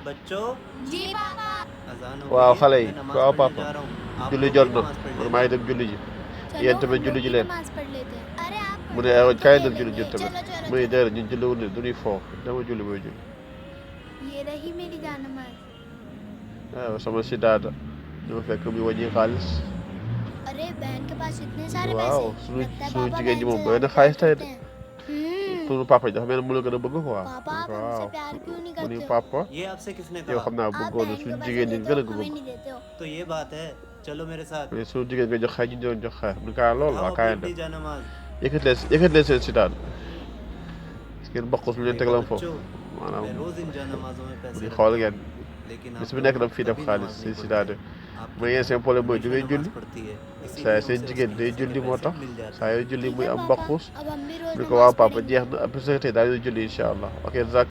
बच्चों जी पापा अजान हो waaw गई xale है yi मैं नमाज waaw पढ़ने papa जा रहा हूँ आप julli लोग jot भी na नमाज पढ़ man maa लेना ngi dem julli ji चलो yéen हम tamit लोग julli ji भी leen नमाज पढ़ लेते हैं अरे आप mu पढ़ ne लो हम तो kaay खेल dem julli ji लेंगे tamit चलो चलो mu ne चलो déedéet ñun julli wuñu du ñuy foo dama julli mooy julli ये रही मेरी जान नमाज waaw sama si daada dama fekk muy wàññi xaalis अरे बहन के पास इतने सारे waaw पैसे लगता है sunu पापा jigéen बहन ji से moom bëri ज्यादा na प्यार xaalis tey करते de हैं sunu papa ji dafa mel ne mu la gën a bëgg quoi पापा आप हमसे प्यार क्यों नहीं mu ni करते हो papa ये आपसे किसने yow कहा xam naa आप bëggoon na बहन suñu को पैसे jigéen ñi देते gën हो a ko हमें bëgg नहीं देते हो तो ये बात है चलो मेरे साथ mais suñu jigéen nga jox xaay ñu doon jox xaay mu kaa lool पढ़ाओ waa अपनी kaay अपनी dem जा नमाज yëkkati leen seen si daan ngeen bokk su leen देखो tegaloon बच्चों foofu maanaam मैं रोज इन जा नमाजों में mu पैसे ni रखता xool हूँ ngeen लेकिन bis आप bu लोग nekk dama fii def कभी xaalis नमाज नहीं si daade पढ़ते आपकी mais yéen seen बहन problème mooy du हमेशा ngeen नमाज julli पढ़ती है saa इसीलिए seen उसे jigéen उसके day हिस्से के julli moo पैसे tax मिल जाते saa हैं yoo julli ठीक muy है am पापा mbaqus अब हम भी रोज mu ne ko नमाज waaw papa पढ़ेंगे jeex na après sa tey daal di julli incha allah ok